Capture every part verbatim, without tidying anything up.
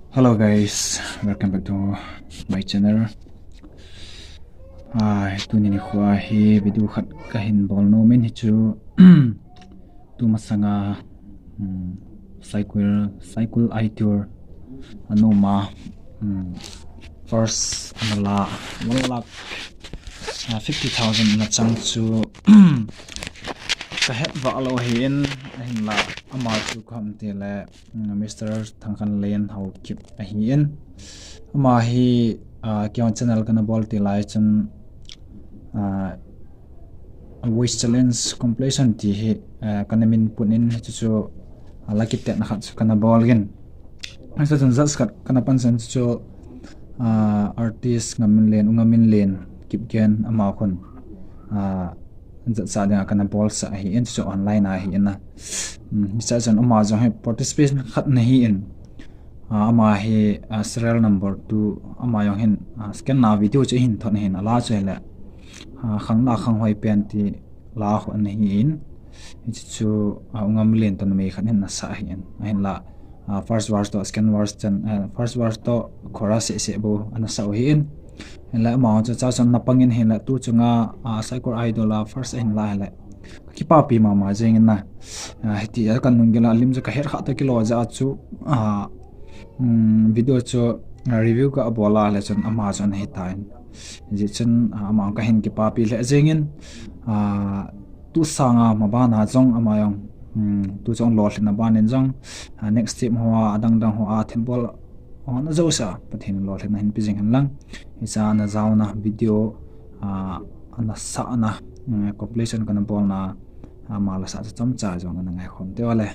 Hello guys, welcome back to my channel. Ah, tuni nikho hi video khat kahin bol nom in hichu tumasanga, um, Saikul, Saikul Eye Tour anuma, um, first ana la one lakh, uh, fifty thousand ana chang chu kahet vah lou ahin, ahinla ama chu kaham tile, um, Mister Thangkhanlen Haokip ahin. Ama hi, ah, keiho channel kana bol ti lai chun, ah, Voice Challenge Compilation ti hi, ah, kana min put in, chuchu, ah, lucky ten khat chu kana bol gin. Hichu chun judge khat kana pansan chu, ah, artist Ngaminlen, U Ngaminlen Kipgen ama khun, ah, judge a dinga kana bolsah ahin, chuchu online a ahin a. Um, hichu chun ama jong hi participation khat ana hin. Ah, ama hi, ah, serial number two, ama jong hin, ah, scan na video chu ahin thot ahin, ala chu hile, ah, Khangla Khanghoi Pen ti la khu ana hin, hichu chu, ah, U Ngaminlen toh numei khat hin ana sah ahin, ahinla, ah, first verse toh second verse chan, ah, first verse toh chorus seh seh bou ana sah u ahin. Hinla ama chu chuchu chun ana pang in, hinla tu chunga, ah, Saikul Idol a first ahin la hile kakipapi mama jeng in na. Ah, hiti a kanung gila lim chu kahet kha ta kilo ja chu, ah, um, video chu, ah, review kabol a le chun ama chu ana hitan. Hijeh chun, ah, ama kahin kipapi lheh jeng in, ah, tu sanga mabana jong ama jong, um, tu jong lolhinna ban in jong, ah, next step hoa, adang dang hoa thilbol ho ana jousea Pathen in lolhinna hin pe jing hen lang. Hicha ana jaona video, ah, ana sahna, um, compilation kana bolna, ah, ama la sah chu chomcha jong ana ngaikhom teu le.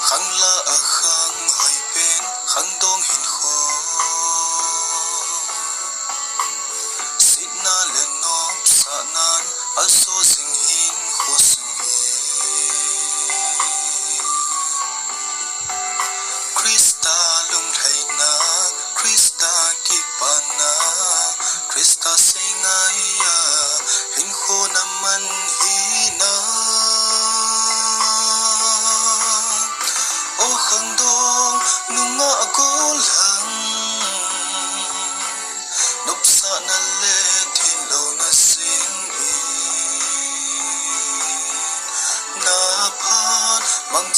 Khangla a Khanghoi Pen, khangdong hinkho. Sihna le nopsahnan aso jing hinkho sung hi. Christa lunglhaina, Christa kipana, Christa seingaia, hinkho naman hina. O khangdong nunga gollhang, nopsahna le thinlouna sing in, na phat mang